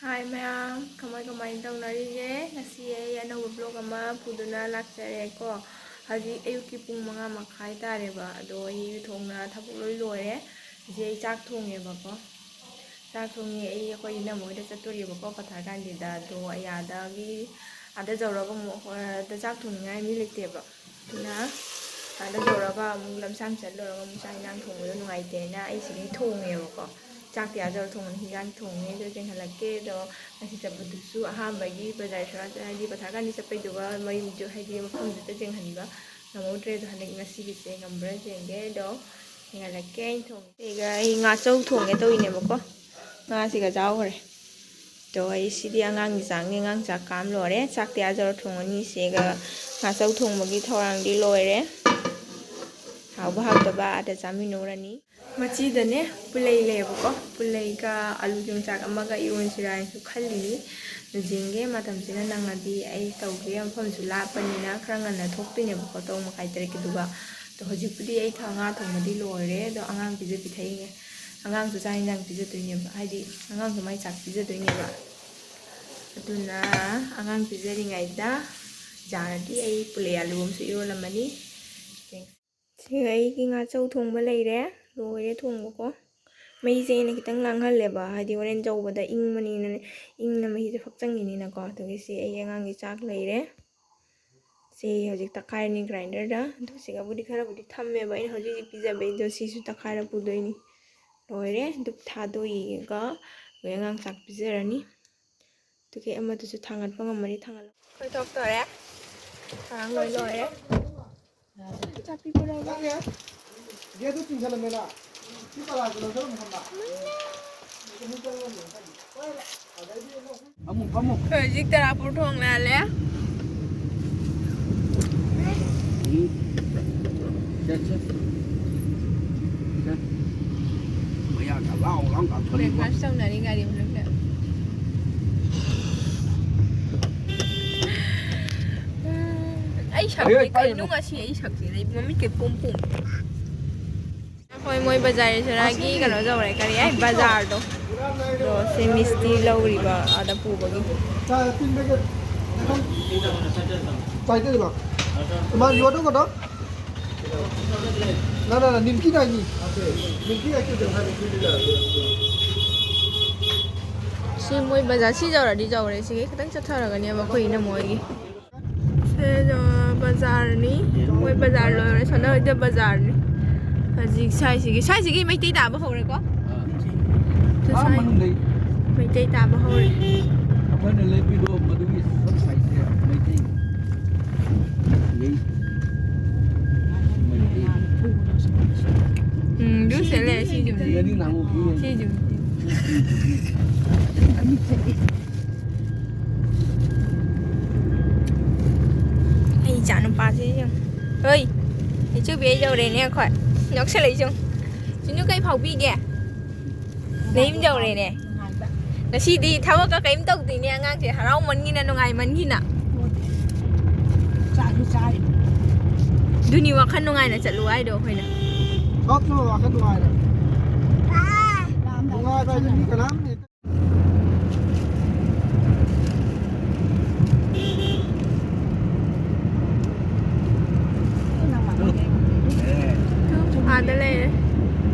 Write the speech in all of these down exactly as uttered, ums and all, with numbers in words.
ꯍꯥꯏ ꯃꯌꯥꯝ, ꯀꯃꯥꯏ ꯀꯃꯥꯏꯅ ꯇꯧꯅꯔꯤꯒꯦ? ꯉꯁꯤ ꯑꯩ ꯑꯅꯧꯕ ꯕ꯭ꯂꯣꯒ ꯑꯃ ꯄꯨꯗꯨꯅ ꯂꯥꯛꯆꯔꯦꯀꯣ꯫ ꯍꯧꯖꯤꯛ ꯑꯌꯨꯛꯀꯤ ꯄꯨꯡ ꯃꯉꯥ ꯃꯈꯥꯏ ꯇꯥꯔꯦꯕ, ꯑꯗꯣ ꯑꯩ ꯊꯣꯡꯅ ꯊꯕꯛ ꯂꯣꯏ ꯂꯣꯏꯔꯦ꯫ ꯍꯧꯖꯤꯛ ꯑꯩ ꯆꯥꯛ ꯊꯣꯡꯉꯦꯕꯀꯣ꯫ ꯆꯥꯛ ꯊꯣꯡꯉꯦ꯫ ꯑꯩ ꯑꯩꯈꯣꯏ ꯏꯅꯝꯃ ꯍꯣꯏꯗ ꯆꯠꯇꯣꯔꯤꯕꯀꯣ ꯄꯊꯥ ꯀꯥꯟꯗꯤꯗ꯫ ꯑꯗꯣ ꯑꯩ ꯑꯥꯗꯒꯤ, ꯑꯥꯗ ꯌꯧꯔꯒ ꯑꯃꯨꯛ, ꯑꯥꯗ ꯆꯥꯛ ꯊꯣꯡꯅꯤꯡꯉꯥꯏ ꯃꯤ ꯂꯩꯇꯦꯕ꯫ ꯑꯗꯨꯅ ꯑꯥꯗ ꯌꯧꯔꯒ ꯑꯃꯨꯛ ꯂꯝꯁꯥꯡ ꯆꯠꯂꯨꯔꯒ ꯑꯃꯨꯛ ꯆꯥꯛ ꯏꯟꯖꯥꯡ ꯊꯣꯡꯕꯗꯣ ꯅꯨꯡꯉꯥꯏꯇꯦꯅ ꯑꯩ ꯁꯤꯗꯩ ꯊꯣꯡꯉꯦꯕꯀꯣ꯫ ꯆꯥꯛꯇꯤ ꯑꯥ ꯌꯧꯔ ꯊꯣꯡꯉꯅꯤ, ꯍꯤꯟꯖꯥꯡ ꯊꯣꯡꯉꯦ꯫ ꯑꯗꯣ ꯌꯦꯡꯍꯜꯂꯛꯀꯦ꯫ ꯑꯗꯣ ꯉꯁꯤ ꯆꯠꯄꯗꯨꯁꯨ ꯑꯍꯥꯟꯕꯒꯤ ꯕꯖꯥꯔ ꯁꯣꯔꯥ ꯆꯠ-, ꯍꯥꯏꯗꯤ ꯄꯊꯥ ꯀꯥꯟꯗꯤ ꯆꯠꯄꯩꯗꯨꯒ ꯃꯌꯨꯝꯗꯨ ꯍꯥꯏꯗꯤ ꯃꯐꯝꯗꯨꯗ ꯌꯦꯡꯍꯟꯕ ꯉꯝꯍꯧꯗ꯭ꯔꯦ꯫ ꯑꯗꯣ ꯍꯟꯗꯛ ꯉꯁꯤꯒꯤꯁꯦ ꯉꯝꯕ꯭ꯔꯥ ꯌꯦꯡꯒꯦ꯫ ꯑꯗꯣ ꯌꯦꯡꯍꯜꯂꯛꯀꯦ ꯑꯩꯅ ꯊꯣꯡꯉꯦ꯫ ꯁꯤꯒ ꯑꯩ ꯉꯥꯆꯧ ꯊꯣꯡꯒꯦ ꯇꯧꯔꯤꯅꯦꯕꯀꯣ꯫ ꯉꯥꯁꯤꯒ ꯆꯥꯎꯈ꯭ꯔꯦ꯫ ꯑꯗꯣ ꯑꯩ ꯁꯤꯗꯤ ꯑꯉꯥꯡꯒꯤ ꯆꯥꯛꯅꯤ, ꯑꯉꯥꯡ ꯆꯥꯛ ꯀꯥꯝ ꯂꯣꯏꯔꯦ꯫ ꯆꯥꯛꯇꯤ ꯑꯥ ꯌꯧꯔ ꯊꯣꯡꯉꯅꯤ꯫ ꯁꯤꯒ ꯉꯥꯆꯧ ꯊꯣꯡꯕꯒꯤ ꯊꯧꯔꯥꯡꯗꯤ ꯂꯣꯏꯔꯦ꯫ ꯍꯥꯎꯕ ꯍꯥꯎꯇꯕ ꯑꯥꯗ ꯆꯥꯃꯤꯟꯅꯧꯔꯅꯤ꯫ ꯃꯆꯤꯗꯅꯦ ꯄꯨꯂꯩ ꯂꯩꯌꯦꯕꯀꯣ꯫ ꯄꯨꯂꯩꯒ ꯑꯂꯨ ꯌꯣꯡꯆꯥꯛ ꯑꯃꯒ ꯏꯔꯣꯟꯁꯤꯔꯥ ꯍꯥꯏꯅꯁꯨ ꯈꯜꯂꯤꯅꯤ꯫ ꯑꯗꯨ ꯌꯦꯡꯒꯦ, ꯃꯇꯝꯁꯤꯅ ꯅꯪꯉꯗꯤ ꯑꯩ ꯇꯧꯒꯦ꯫ ꯃꯐꯝꯁꯨ ꯂꯥꯞꯄꯅꯤꯅ ꯈꯔ ꯉꯟꯅ ꯊꯣꯛꯇꯣꯏꯅꯦꯕꯀꯣ, ꯇꯔꯨꯛ ꯃꯈꯥꯏ ꯇꯔꯦꯠꯀꯤꯗꯨꯒ꯫ ꯑꯗꯣ ꯍꯧꯖꯤꯛꯄꯨꯗꯤ ꯑꯩ ꯊ-, ꯉꯥ ꯊꯣꯡꯕꯗꯤ ꯂꯣꯏꯔꯦ꯫ ꯑꯗꯣ ꯑꯉꯥꯡ ꯄꯤꯖ ꯄꯤꯊꯛꯏꯉꯩ, ꯑꯉꯥꯡꯁꯨ ꯆꯥꯛ ꯌꯦꯟꯁꯥꯡ ꯄꯤꯖꯗꯣꯏꯅꯦꯕ, ꯍꯥꯏꯗꯤ ꯑꯉꯥꯡꯁꯨ ꯃꯥꯏ ꯆꯥꯛ ꯄꯤꯖꯗꯣꯏꯅꯦꯕ꯫ ꯑꯗꯨꯅ ꯑꯉꯥꯡ ꯄꯤꯖꯔꯤꯉꯩꯗ ꯌꯥꯔꯗꯤ ꯑꯩ ꯄꯨꯂꯩ ꯑꯂꯨ ꯑꯃꯁꯨ ꯏꯔꯣꯜꯂꯝꯃꯅꯤ꯫ ꯁꯤꯒ ꯑꯩꯒꯤ ꯉꯥꯆꯧ ꯊꯣꯡꯕ ꯂꯩꯔꯦ꯫ ꯂꯣꯏꯔꯦ ꯊꯣꯡꯕꯀꯣ꯫ ꯃꯩꯁꯦ ꯑꯩꯅ ꯈꯤꯇꯪ ꯂꯥꯡꯍꯜꯂꯦꯕ, ꯍꯥꯏꯗꯤ ꯍꯣꯔꯦꯟ ꯆꯧꯕꯗ ꯏꯪꯕꯅꯤꯅꯅꯦ, ꯏꯪꯅ ꯃꯍꯤꯁꯦ ꯐꯛꯆꯪꯈꯤꯅꯤꯅꯀꯣ꯫ ꯑꯗꯨꯒꯤ ꯁꯤ ꯑꯩꯒꯤ ꯑꯉꯥꯡꯒꯤ ꯆꯥꯛ ꯂꯩꯔꯦ꯫ ꯁꯤ ꯍꯧꯖꯤꯛ ꯇꯛꯈꯥꯏꯔꯅꯤ ꯒ꯭ꯔꯥꯏꯟꯗꯔꯗ꯫ ꯑꯗꯨ ꯁꯤꯒꯕꯨꯗꯤ ꯈꯔꯕꯨꯗꯤ ꯊꯝꯃꯦꯕ ꯑꯩꯅ ꯍꯧꯖꯤꯛ ꯍꯧꯖꯤꯛ ꯄꯤꯖꯕꯩꯗꯣ꯫ ꯁꯤꯁꯨ ꯇꯛꯈꯥꯏꯔ ꯄꯨꯗꯣꯏꯅꯤ꯫ ꯂꯣꯏꯔꯦ꯫ ꯙꯨꯞ ꯊꯥꯗꯣꯛꯏꯒ ꯑꯩꯈꯣꯏ ꯑꯉꯥꯡ ꯆꯥꯛ ꯄꯤꯖꯔꯅꯤ꯫ ꯑꯗꯨꯒꯤ ꯑꯃꯗꯨꯁꯨ ꯊꯥꯡꯒꯠꯄ ꯉꯝꯃꯅꯤ ꯊꯥꯡꯒꯠꯂꯣ꯫ ꯑꯩꯈꯣꯏ ꯊꯣꯛꯇꯣꯔꯦ꯫ ꯊꯧꯔꯥꯡ ꯂꯣꯏ ꯂꯣꯏꯔꯦ꯫ ꯆꯥꯛꯄꯤ ꯄꯨꯔꯛꯑꯣ꯫ ꯒꯦꯠꯇꯨ ꯆꯤꯡꯁꯤꯜꯂꯝꯃꯦꯅ꯫ ꯁꯤ ꯄꯂꯥꯁꯦ ꯂꯧꯁꯜꯂꯝꯃꯣ ꯈꯪꯕ꯭ꯔꯥ? ꯑꯃꯨꯛ ꯐꯝꯃꯨ꯫ ꯑꯩꯈꯣꯏ ꯍꯧꯖꯤꯛ ꯇꯔꯥꯄꯨꯔ ꯊꯣꯡ ꯂꯥꯜꯂꯦ꯫ ꯎꯝ꯫ ꯆꯠ, ꯆꯠ꯫ ꯆꯠ꯫ ꯃꯌꯥꯡꯅ ꯂꯥꯎ ꯂꯥꯎ ꯀꯥꯝꯊꯣꯔꯛꯏꯕꯣ꯫ Breakfast ꯇꯧꯅꯔꯤ ꯒꯥꯔꯤ ꯃꯅꯨꯡꯗ꯫ ꯎꯝ, ꯑꯩ ꯁꯛꯁꯦ ꯑꯩ ꯄꯥꯏꯒꯅꯨ꯫ ꯀꯩꯅꯣ ꯉꯁꯤ ꯑꯩ ꯁꯛꯁꯦ ꯃꯃꯤꯠ ꯀꯩ ꯄꯣꯝ ꯄꯣꯝ꯫ ꯑꯩꯈꯣꯏ ꯃꯣꯏ ꯕꯖꯥꯔ ꯁꯔꯥꯒꯤ ꯀꯩꯅꯣ ꯇꯧꯔꯦ, ꯀꯔꯤ ꯍꯥꯏ, ꯕꯖꯥꯔꯗꯣ꯫ ꯑꯗꯣ ꯁꯤ ꯃꯤꯁꯇꯤ ꯂꯧꯔꯤꯕ ꯑꯥꯗ ꯄꯨꯕꯒꯤ꯫ ꯆꯥ ꯇꯤꯟ ꯄꯦꯀꯦꯠ ꯆꯥꯏꯗꯣꯏꯕ꯫ ꯏꯃꯥ ꯌꯣꯠꯇꯣ ꯀꯩꯅꯣ? ꯅ ꯅ ꯅ ꯅꯤꯝꯀꯤ ꯅꯥꯏꯅꯤ꯫ ꯅꯤꯝꯀꯤ ꯑꯥꯏꯇꯦꯝ ꯍꯥꯏꯕ꯫ ꯁꯤ ꯃꯣꯏ ꯕꯖꯥꯔ ꯁꯤ ꯌꯧꯔꯗꯤ ꯌꯧꯔꯦ꯫ ꯁꯤꯒꯤ ꯈꯤꯇꯪ ꯆꯠꯊꯔꯒꯅꯦꯕ ꯑꯩꯈꯣꯏ ꯏꯅꯝꯃ ꯍꯣꯏꯒꯤ꯫ ꯁꯤꯗ ꯕꯖꯥꯔꯅꯤ꯫ ꯃꯣꯏ ꯕꯖꯥꯔ ꯂꯣꯏꯔꯦ꯫ ꯁꯣꯝꯗ ꯍꯧꯖꯤꯛ ꯕꯖꯥꯔꯅꯤ꯫ ꯍꯧꯖꯤꯛ ꯁ꯭ꯋꯥꯏꯁꯤꯒꯤ ꯁ꯭ꯋꯥꯏꯁꯤꯒꯤ ꯃꯩꯇꯩ ꯇꯥꯕ ꯍꯧꯔꯦꯀꯣ꯫ ꯁꯤ ꯑꯥ ꯁ꯭ꯋꯥꯏ ꯃꯅꯨꯡꯗꯩ꯫ ꯃꯩꯇꯩ ꯇꯥꯕ ꯍꯧꯔꯦ꯫ ꯑꯩꯈꯣꯏꯅ ꯂꯦꯞꯄꯤꯗꯣ ꯃꯗꯨꯒꯤ ꯁꯣꯝ ꯁꯥꯏꯠꯁꯦ ꯃꯩꯇꯩ꯫ ꯂꯩ꯫ ꯃꯩꯇꯩ꯫ ꯎꯝ, ꯑꯗꯨ ꯁꯤꯗ ꯂꯩꯔꯦ, ꯁꯤ ꯌꯨꯝꯁꯦ꯫ ꯁꯤꯗꯅꯤ ꯅꯍꯥꯟꯃꯨꯛ ꯄꯨꯔꯦ꯫ ꯁꯤ ꯌꯨꯝꯁꯦ꯫ ꯑꯩ ꯏꯆꯥ ꯅꯨꯄꯥꯁꯦ ꯌꯦꯡꯉꯨ꯫ ꯍꯣꯏ, ꯏꯆꯨꯕꯤ, ꯑꯩ ꯌꯧꯔꯦꯅꯦ ꯑꯩꯈꯣꯏ꯫ ꯅꯣꯛꯁꯜꯂꯛꯏ ꯌꯦꯡꯉꯨ꯫ ꯆꯤꯅꯨ, ꯀꯩ ꯐꯥꯎꯕꯤꯒꯦ? ꯅꯌꯨꯝ ꯌꯧꯔꯦꯅꯦ꯫ ꯉꯁꯤꯗꯤ ꯊꯕꯛꯀ ꯀꯔꯤꯝ ꯇꯧꯗꯦꯅꯦ ꯑꯉꯥꯡꯁꯦ, ꯍꯔꯥꯎꯃꯟꯒꯤꯅ, ꯅꯨꯡꯉꯥꯏꯃꯟꯒꯤꯅ꯫ ꯆꯥꯁꯨ ꯆꯥꯔꯤ꯫ ꯑꯗꯨꯅꯤ, ꯋꯥꯈꯜ ꯅꯨꯡꯉꯥꯏꯅ ꯆꯠꯂꯨ ꯍꯥꯏꯗꯣ ꯑꯩꯈꯣꯏꯅ꯫ ꯆꯠꯂꯨ, ꯋꯥꯈꯜ ꯅꯨꯡꯉꯥꯏꯅ꯫ ꯅꯨꯡꯉꯥꯏꯕ ꯍꯥꯏꯗꯤ ꯃꯤ ꯀꯅꯥꯝ ꯂꯩꯇꯦ꯫ ꯑꯥꯗ ꯂꯩꯔꯦ꯫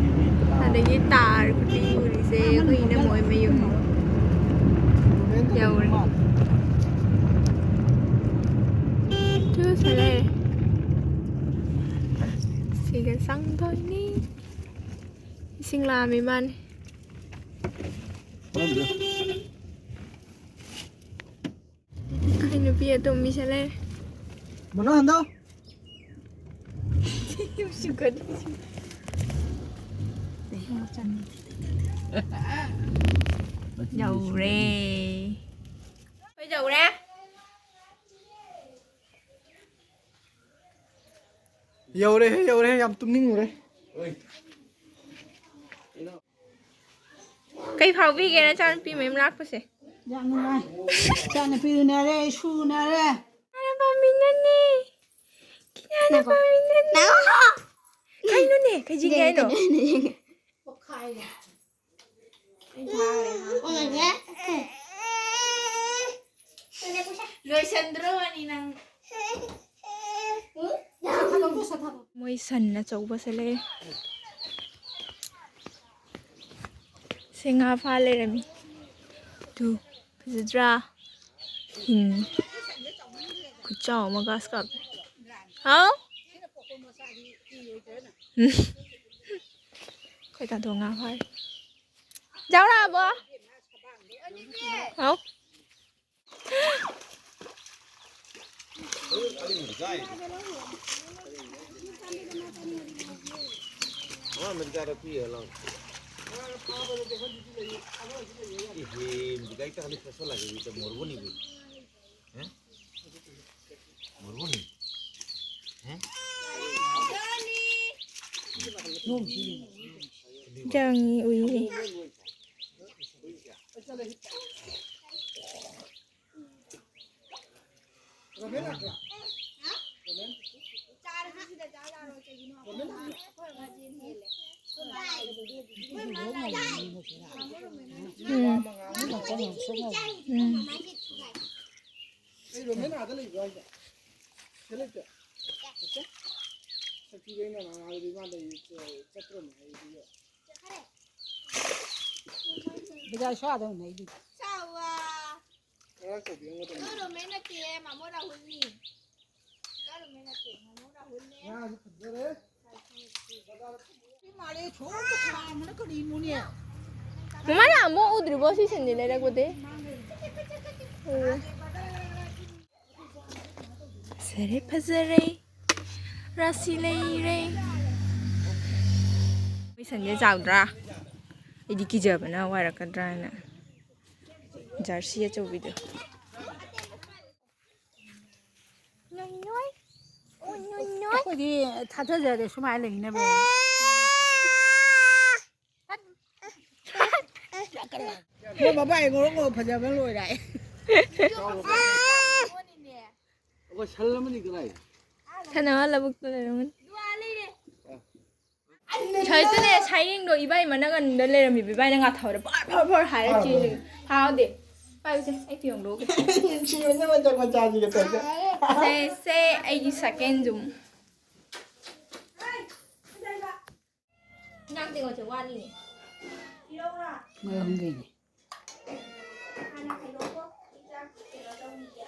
ꯑꯗꯒꯤ ꯇꯥꯔ ꯈꯨꯗꯤꯡ ꯎꯔꯤꯁꯦ ꯑꯩꯈꯣꯏ ꯏꯅꯝꯃ ꯍꯣꯏ ꯃꯌꯨꯝ ꯌꯧꯔꯦ꯫ ꯆꯨꯁ ꯂꯩꯔꯦ꯫ ꯁꯤꯒ ꯆꯪꯗꯣꯏꯅꯤ꯫ ꯏꯁꯤꯡ ꯂꯥꯛꯑꯝꯃꯤ ꯃꯥꯅꯤ꯫ ꯑꯩ ꯅꯨꯄꯤ ꯑꯇꯣꯝꯕꯤꯁꯦ ꯂꯩꯔꯦ꯫ ꯃꯅꯥ ꯍꯟꯗꯣ꯫ ꯌꯧꯔꯦ꯫ ꯑꯩꯈꯣꯏ ꯌꯧꯔꯦ꯫ ꯌꯧꯔꯦꯍꯦ, ꯌꯧꯔꯦꯍꯦ, ꯌꯥꯝ ꯇꯨꯝꯅꯤꯡꯉꯨꯔꯦ꯫ ꯀꯩ ꯐꯥꯎꯕꯤꯒꯦ ꯅꯆꯥꯅꯨꯄꯤ ꯃꯌꯨꯝ ꯂꯥꯛꯄꯁꯦ? ꯌꯥꯝ ꯅꯨꯡꯉꯥꯏ꯫ ꯏꯆꯥꯅꯨꯄꯤ ꯎꯅꯔꯦ, ꯏꯁꯨ ꯎꯅꯔꯦ꯫ ꯀꯅꯥꯅ ꯄꯥꯝꯃꯤꯅꯣꯅꯦ? ꯀꯅꯥꯅ ꯉꯥꯏꯈꯣ꯫ ꯄꯥꯝꯃꯤꯅꯣꯅꯦ? ꯉꯥꯏꯈꯣ꯫ ꯀꯩꯅꯣꯅꯦ? ꯀꯩ ꯆꯤꯡꯒꯦ ꯍꯥꯏꯅꯣ? ꯌꯦꯡꯒꯦ, ꯌꯦꯡꯒꯦ꯫ ꯂꯣꯏꯁꯟꯗ꯭ꯔꯣ ꯋꯥꯅꯤ ꯅꯪ? ꯃꯣꯏ ꯁꯟ ꯑꯆꯧꯕꯁꯦ ꯂꯩ꯫ ꯁꯤ ꯉꯥ ꯐꯥ ꯂꯩꯔꯝꯃꯤ꯫ ꯇꯨ, ꯐꯖꯗ꯭ꯔꯥ? ꯍꯤꯡ꯫ ꯈꯨꯠꯆꯥꯎ ꯑꯃ ꯒ꯭ꯔꯥꯁ ꯀꯥꯞ꯫ ꯍꯥꯎ? ꯑꯩꯈꯣꯏ ꯇꯥꯗꯣ ꯉꯥ ꯐꯥꯔꯤ꯫ ꯌꯥꯎꯔꯛꯑꯕꯣ? ꯍꯥꯎ? ꯃꯣꯔꯣꯛꯅꯤ꯫ ꯍꯦ? ꯏꯟꯖꯥꯡꯅꯤ ꯎꯏꯅꯦ꯫ ꯎꯝ꯫ ꯎꯝ꯫ ꯑꯩ ꯔꯣꯃꯦꯟ ꯑꯥꯗ ꯂꯩꯕ꯭ꯔꯣ ꯍꯥꯏꯁꯦ? ꯁꯤꯗ ꯂꯩꯇꯦ? ꯁꯛꯇꯤꯗꯤ ꯑꯩꯅ ꯉꯥꯡꯉꯛꯑꯗꯤ ꯃꯥ ꯂꯩ, ꯆꯠꯇ꯭ꯔꯕꯅꯦ ꯑꯩꯗꯤ꯫ ꯕꯖꯥꯔ ꯁ꯭ꯋꯥꯏꯗ ꯑꯃꯨꯛ ꯂꯩꯗꯨꯗꯤ꯫ ꯉꯔꯥꯡ ꯀꯧꯕꯤꯔꯝꯒꯗꯕꯅꯤ꯫ ꯅꯣꯏ ꯔꯣꯃꯦꯟ ꯅꯠꯇꯦ, ꯃꯥꯃꯣ ꯔꯥꯍꯨꯜꯅꯤ꯫ ꯅꯣꯏ ꯔꯣꯃꯦꯟ ꯅꯠꯇꯦ, ꯃꯥꯃꯣ ꯔꯥꯍꯨꯜꯅꯦ꯫ ꯉꯥꯁꯨ ꯐꯖꯔꯦ꯫ ꯃꯃꯥꯅ ꯑꯃꯨꯛ ꯎꯗ꯭ꯔꯤꯕꯣ ꯁꯤ ꯁꯟꯗꯤ ꯂꯩꯔꯛꯄꯗꯤ? ꯎꯝ꯫ ꯐꯖꯔꯦ, ꯐꯖꯔꯦ꯫ ꯔꯥꯁꯤ ꯂꯩꯔꯦ꯫ ꯃꯣꯏ ꯁꯟꯁꯦ ꯆꯥꯎꯗ꯭ꯔꯥ? ꯑꯩꯗꯤ ꯀꯤꯖꯕꯅ ꯋꯥꯏꯔꯛꯀꯗ꯭ꯔꯥ ꯍꯥꯏꯅ꯫ ꯖꯔꯁꯤ ꯑꯆꯧꯕꯤꯗꯣ꯫ ꯑꯩꯈꯣꯏꯗꯤ ꯊꯥꯖꯗꯦ ꯁꯨꯃꯥꯏꯅ ꯂꯩꯅꯕ꯫ ꯃꯣꯏ ꯃꯕꯥꯏ ꯉꯧꯔꯣꯛ ꯉꯧꯔꯣꯛ ꯐꯖꯕꯅ ꯂꯣꯏꯔꯦ꯫ ꯑꯩꯈꯣꯏ ꯁꯜ ꯑꯃꯅꯤ ꯀꯗꯥꯏ? ꯁꯥꯟꯅꯕ ꯂꯧꯕꯨꯛꯇ ꯂꯩꯔꯝꯒꯅꯤ꯫ ꯁꯥꯏꯇꯅꯦ, ꯁꯥꯏꯔꯦꯡꯗꯣ ꯏꯕꯥꯏ ꯃꯅꯥꯒꯟꯗ ꯂꯩꯔꯝꯃꯤꯕ ꯏꯕꯥꯏꯅ ꯉꯥꯊꯧꯔꯦ ꯐꯔ ꯐꯔ ꯐꯔ ꯍꯥꯏꯔ ꯆꯦꯜꯂꯤ꯫ ꯐꯥꯎꯗꯦ꯫ ꯄꯥꯏꯌꯨꯁꯦ, ꯑꯩ ꯐꯤ ꯍꯣꯡꯗꯣꯛꯑꯒꯦ꯫ ꯅꯨꯡꯁꯤꯕꯅꯦ ꯃꯆꯥ ꯃꯆꯥꯁꯤꯒ ꯇꯧꯔꯒ꯫ ꯁꯦ, ꯁꯦ, ꯑꯩꯒꯤ ꯁꯦꯀꯦꯟ ꯖꯨꯝ꯫ ꯏꯟꯖꯥꯡ ꯇꯦꯡꯀꯣꯠꯁꯦ ꯋꯥꯠꯂꯤꯅꯦ꯫ ꯃꯔꯝꯗꯤꯅꯦ꯫ ꯍꯥꯟꯅ ꯈꯥꯏꯗꯣꯛꯈꯣ꯫ ꯏꯟꯖꯥꯡ ꯀꯩꯅꯣ ꯇꯧꯈꯤꯒꯦ꯫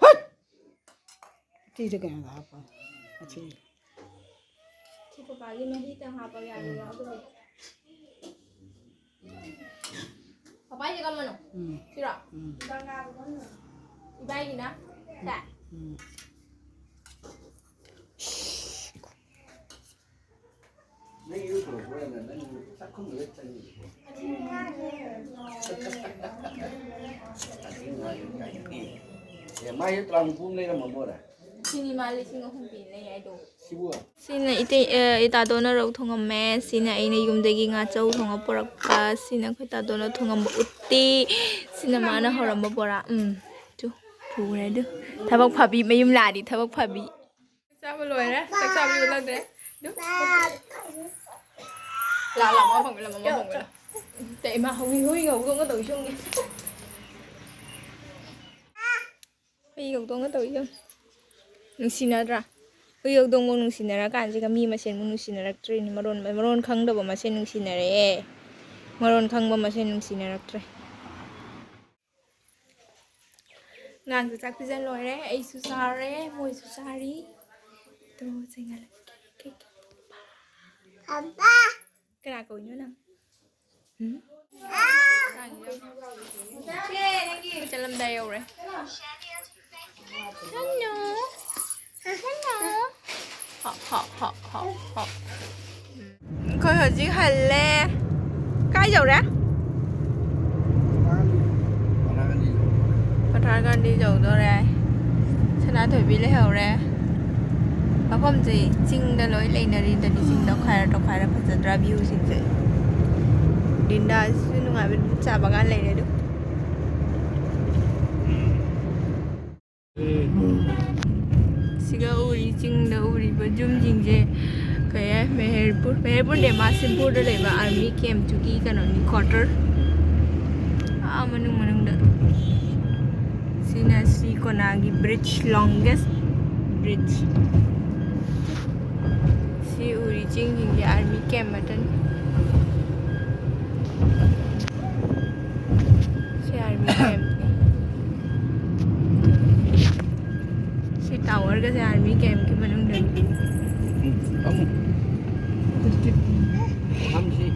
ꯍꯠ! ꯁꯤꯗ ꯀꯩꯅꯣꯗ ꯍꯥꯞꯄꯣ꯫ ꯑꯁꯤ꯫ ꯁꯤ ꯄꯄꯥꯒꯤ ꯃꯍꯤꯗꯪ ꯍꯥꯞꯄ ꯌꯥꯒꯗ꯭ꯔꯥ? ꯎꯝ꯫ ꯑꯗꯨꯕꯨ ꯄꯄꯥꯁꯦ ꯀꯔꯝꯕꯅꯣ? ꯎꯝ꯫ ꯁꯤꯔꯣ? ꯎꯝ꯫ ꯏꯕꯥꯏꯒꯤꯅ? ꯁꯦ? ꯎꯝ꯫ ꯅꯪ ꯏꯔꯨ ꯊꯣꯡꯉꯛꯄ ꯑꯣꯏꯅ ꯅꯪ ꯆꯥꯛꯈꯨꯝꯗ ꯂꯣꯏ ꯆꯪꯉꯤꯀꯣ꯫ ꯑꯦ, ꯃꯥꯏꯁꯦ ꯇꯔꯥ ꯍꯨꯝꯐꯨ ꯑꯃ ꯂꯩꯔꯝꯃꯕꯣꯔꯦ? ꯁꯤꯅꯤ ꯃꯥ ꯂꯤꯁꯤꯡ ꯑꯍꯨꯝ ꯄꯤꯅꯦ ꯍꯥꯏꯗꯣ꯫ ꯁꯤꯕꯨ? ꯁꯤꯅ ꯏꯇꯩ-, ꯑ, ꯏꯇꯥꯗꯣꯅ ꯔꯧ ꯊꯣꯡꯉꯝꯃꯦ꯫ ꯁꯤꯅ ꯑꯩꯅ ꯌꯨꯝꯗꯒꯤ ꯉꯥꯆꯧ ꯊꯣꯡꯉ ꯄꯨꯔꯛꯄ꯫ ꯁꯤꯅ ꯑꯩꯈꯣꯏ ꯇꯥꯗꯣꯅ ꯊꯣꯡꯉꯝꯕ ꯎꯠꯇꯤ꯫ ꯁꯤꯅ ꯃꯥꯅ ꯍꯧꯔꯝꯕ ꯕꯣꯔꯥ꯫ ꯎꯝ, ꯇꯨ, ꯄꯨꯔꯦ ꯑꯗꯨ꯫ ꯊꯕꯛ ꯐꯕꯤ, ꯃꯌꯨꯝ ꯂꯥꯛꯑꯗꯤ ꯊꯕꯛ ꯐꯕꯤ꯫ ꯆꯥꯕ ꯂꯣꯏꯔꯦ꯫ ꯆꯥꯛ ꯆꯥꯕ ꯂꯣꯏꯔꯦ꯫ ꯑꯗꯨ ꯂꯥ, ꯂꯥ, ꯃꯃꯥ ꯐꯪꯕ, ꯂꯥ, ꯃꯃꯥ ꯐꯪꯕ, ꯂꯥ꯫ ꯇꯦ, ꯏꯃꯥ, ꯍꯨꯏ, ꯍꯨꯏ ꯍꯧꯗꯣꯡꯒ ꯇꯧꯔꯤꯁꯦ ꯌꯦꯡꯉꯨꯅꯦ꯫ ꯍꯨꯏ ꯍꯧꯗꯣꯡꯒ ꯇꯧꯔꯤꯁꯦ ꯌꯦꯡꯉꯨ꯫ ꯅꯨꯡꯁꯤꯅꯗ꯭ꯔꯥ? ꯍꯨꯏ ꯍꯧꯗꯣꯡꯕꯨ ꯅꯨꯡꯁꯤꯅꯔꯀꯥꯟꯁꯤꯒ ꯃꯤ ꯃꯁꯦꯟꯕꯨ ꯅꯨꯡꯁꯤꯅꯔꯛꯇ꯭ꯔꯤꯅꯤ꯫ ꯃꯔꯣꯟ, ꯃꯔꯣꯟ ꯈꯪꯗꯕ ꯃꯁꯦꯟ ꯅꯨꯡꯁꯤꯅꯔꯛꯑꯦ꯫ ꯃꯔꯣꯟ ꯈꯪꯕ ꯃꯁꯦꯟ ꯅꯨꯡꯁꯤꯅꯔꯛꯇ꯭ꯔꯦ꯫ ꯑꯉꯥꯡꯁꯨ ꯆꯥꯛ ꯄꯤꯖ ꯂꯣꯏꯔꯦ, ꯑꯩꯁꯨ ꯆꯥꯔꯦ, ꯃꯣꯏꯁꯨ ꯆꯥꯔꯤ꯫ ꯇꯣ, ꯆꯦꯡꯒꯜ꯫ ꯀꯅꯥ ꯀꯧꯏꯅꯣ ꯅꯪ? ꯎꯝ? ꯆꯠꯂꯝꯗꯥꯏ ꯌꯧꯔꯦ꯫ ꯍꯜꯂꯣ꯫ ꯍꯜꯂꯣ꯫ ꯍꯣ, ꯍꯣ, ꯍꯣ, ꯍꯣ, ꯍꯣ꯫ ꯎꯝ꯫ ꯑꯩꯈꯣꯏ ꯍꯧꯖꯤꯛ ꯍꯜꯂꯦ꯫ ꯀꯥꯏ ꯌꯧꯔꯦ? ꯄꯊꯥꯔ ꯒꯥꯟꯙꯤ ꯌꯧꯗꯣꯔꯦ꯫ ꯁꯅꯥꯊꯣꯏꯕꯤ ꯂꯩꯍꯧꯔꯦ꯫ ꯃꯐꯝꯁꯦ ꯆꯤꯡꯗ ꯂꯣꯏ ꯂꯩꯅꯔꯤꯗꯅꯤ꯫ ꯆꯤꯡ ꯇꯧꯈꯥꯏꯔ ꯇꯧꯈꯥꯏꯔ ꯐꯖꯗ꯭ꯔꯥ ꯚ꯭ꯌꯨꯁꯤꯡꯁꯦ? ꯗꯤꯟꯗꯥꯁꯤꯁꯨ ꯅꯨꯡꯉꯥꯏꯕ ꯆꯥ ꯕꯒꯥꯟ ꯂꯩꯔꯦ ꯑꯗꯨ꯫ ꯆꯤꯡꯗ ꯎꯔꯤꯕ ꯌꯨꯝꯁꯤꯡꯁꯦ ꯀꯩ ꯍꯥꯏ, ꯃꯦꯍꯦꯔꯄꯨꯔ, ꯃꯦꯍꯦꯔꯄꯨꯔ ꯅꯠꯇꯦ, ꯃꯥꯁꯤꯝꯄꯨꯔꯗ ꯂꯩꯕ army camp ꯇꯨꯒꯤ ꯀꯩꯅꯣꯅꯤ, quarter꯫ ꯑꯥ ꯃꯅꯨꯡ ꯃꯅꯨꯡꯗ꯫ ꯁꯤꯅ ꯁꯤ ꯀꯣꯅꯥꯒꯤ bridge, longest bridge꯫ ꯁꯤ ꯎꯔꯤ ꯆꯤꯡꯁꯤꯡꯁꯦ army camp ꯃꯇꯟ꯫ ꯁꯤ army camp ꯅꯤ꯫ ꯁꯤ tower ꯒꯁꯦ army camp ꯀꯤ ꯃꯅꯨꯡꯗꯅꯤ꯫ ꯐꯝꯁꯤ꯫